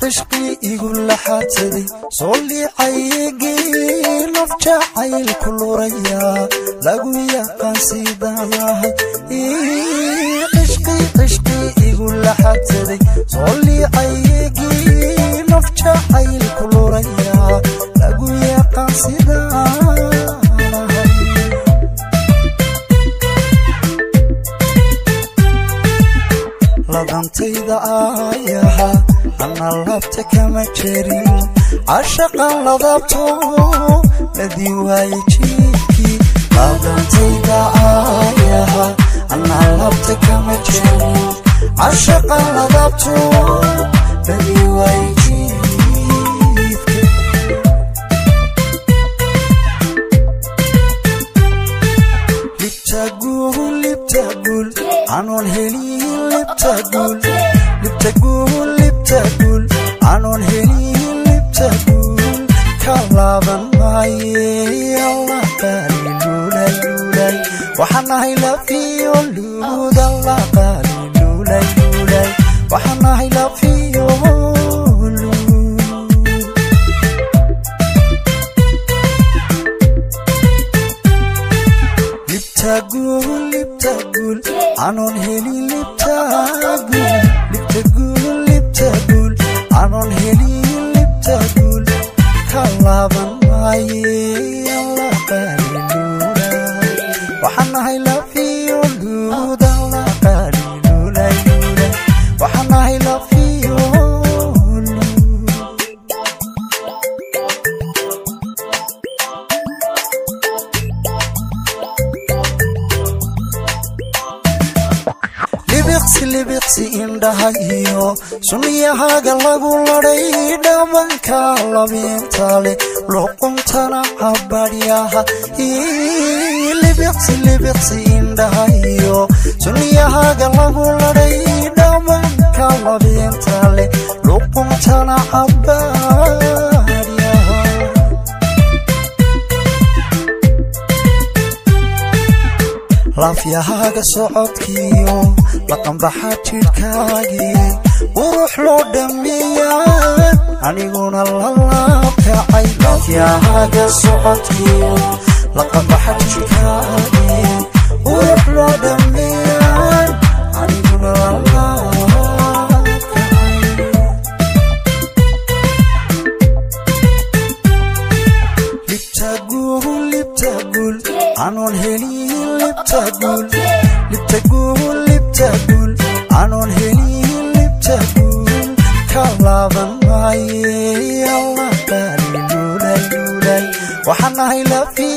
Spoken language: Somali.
Cishqi igu laxaadsaday soo liicaygii naf jacayl ku luraya lagu yaqaan sidaan ahay. Cishqi cishqi igu laxaadsaday soo liicaygii naf jacayl ku luraya lagu yaqaan sidaan ahay. Ladantayda aayaha ana laabta kama jerin, cashaqan ladabto ladii waaye jiifkii. Ladantayda aayaha ana laabta kama jerin, cashaqan ladabto ladii waaye jiifkii. Libta guul, libta guul anoon helin, libta guul, libta guul, libta guul anoon helin, libta guul ka laaban maaye. Allah qaali luulay luulay, waxaan ahay lafiyo luud. Allah qaali luulay luulay, waxaan ahay lafiyo luud. Libta guul, libta guul anoon helin, libta guul, libta guul, libta guul anoon helin, libta guul ka laaban maaye. Allah qaali luulay, waxaan ahay lafiyo luud. Allah qaali luulay luulay, waxaan ahay lafiyo luud. Libiqsi libiqsi indhaha iyo sunniyahaaga lagu ladhay, dhabanka labiinta leh, luquntana cabadhyaha. Libiqsi libiqsi indhaha iyo sunniyahaaga lagu ladhay, dhabanka labiinta leh, luquntana cabadhyaha. Laafyahaaga socodkiyo laqanbaxa jidhkaagii qurux loo dhammeeyaa, aniguna lalaabkacay. Laafyahaaga socodkiyo laqanbaxa jidhkaagii qurux loo dhammeeyaa, aniguna lalaabkacay. Libta guul, libta guul anoon helin, libta guul, libta guul, libta guul anoon helin, libta guul ka laaban maaye. Allah qaali luulay luulay, waxaan ahay lafiyo